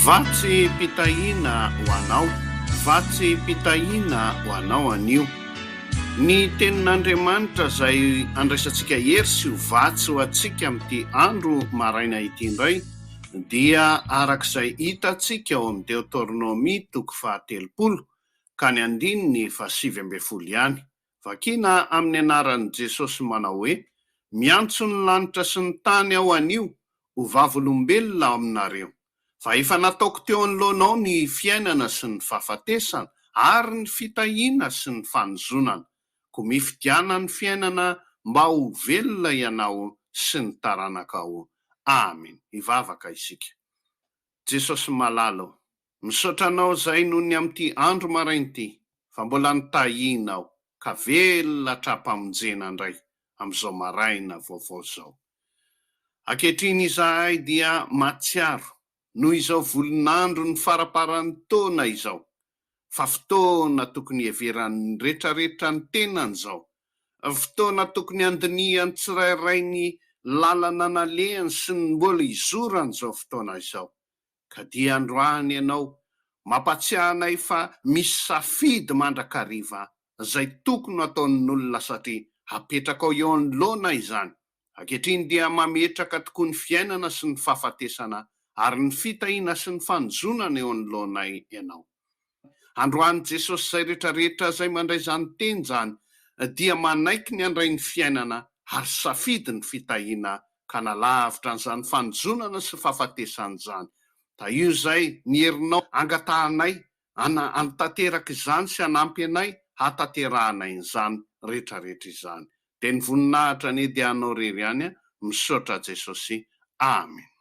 Vatsim-pitahiana ho anao, vatsim-pitahiana ho anao anio. Ny tenin'Andriamanitra izay andraisantsika hery sy ho vatsy ho antsika amin'ity andro maraina ity indray dia araka izay hitantsika ao amin'ny Deotornomia toko fahatelopolo ka ny andininy fahasivy ambin'ny folo ihany. Vakina amin'ny anaran'i Jesosy manao hoe, Miantso ny lanitra sy ny tany aho anio ho vavolombelona aminareo, fa efa nataoko teo anoloanao ny fiainana sy ny fahafatesana ary ny fitahiana sy ny fanozonana, koa mifidiana ny fiainana mba ho velona ianao sy ny taranakao. Amen. Hivavaka isika. Jesosy malala ô, Misaotra anao zahay noho ny amin'ity andro maraina ity fa mbola nitahianao ka velona hatrampamonjena indray amin'izao maraina vaovao izao. Ankehitriny izahay dia mahatsiaro noho izao volon'andron'ny faramparan'ny taona izao fa fotoana tokony hiheveran'ny retraretra ny tenany izao, fotoana tokony handinihan'ny tsirairay ny lalana nalehany sy ny mbola hizorany izao fotoana izao. Ka dia androany ianao mampatsiahy anay fa misy safidy mandrakariva izay tokony ho ataon'olona satria apetrakao eo anoloana izany. Ankehitriny dia mametraka tokoa ny fiainana sy ny fahafatesana ary ny fitahiana sy ny fanozonana eo anoloanay ianao. Androany Jesosy izay rehetra rehetra izay mandray izany teny izany dia manaiky ny handray ny fiainana ary safidy ny fitahiana ka nalavitra an'izany fanozonana sy fahafatesana izany. Tahio izay ny herinao angatahanay ana hanatanteraka izany sy hanampy anay hahatanterahanay an'izany rehetra rehetra izany. Dia ny voninahitra anie dia anao irery ihany. Misaotra Jesosy. Amen.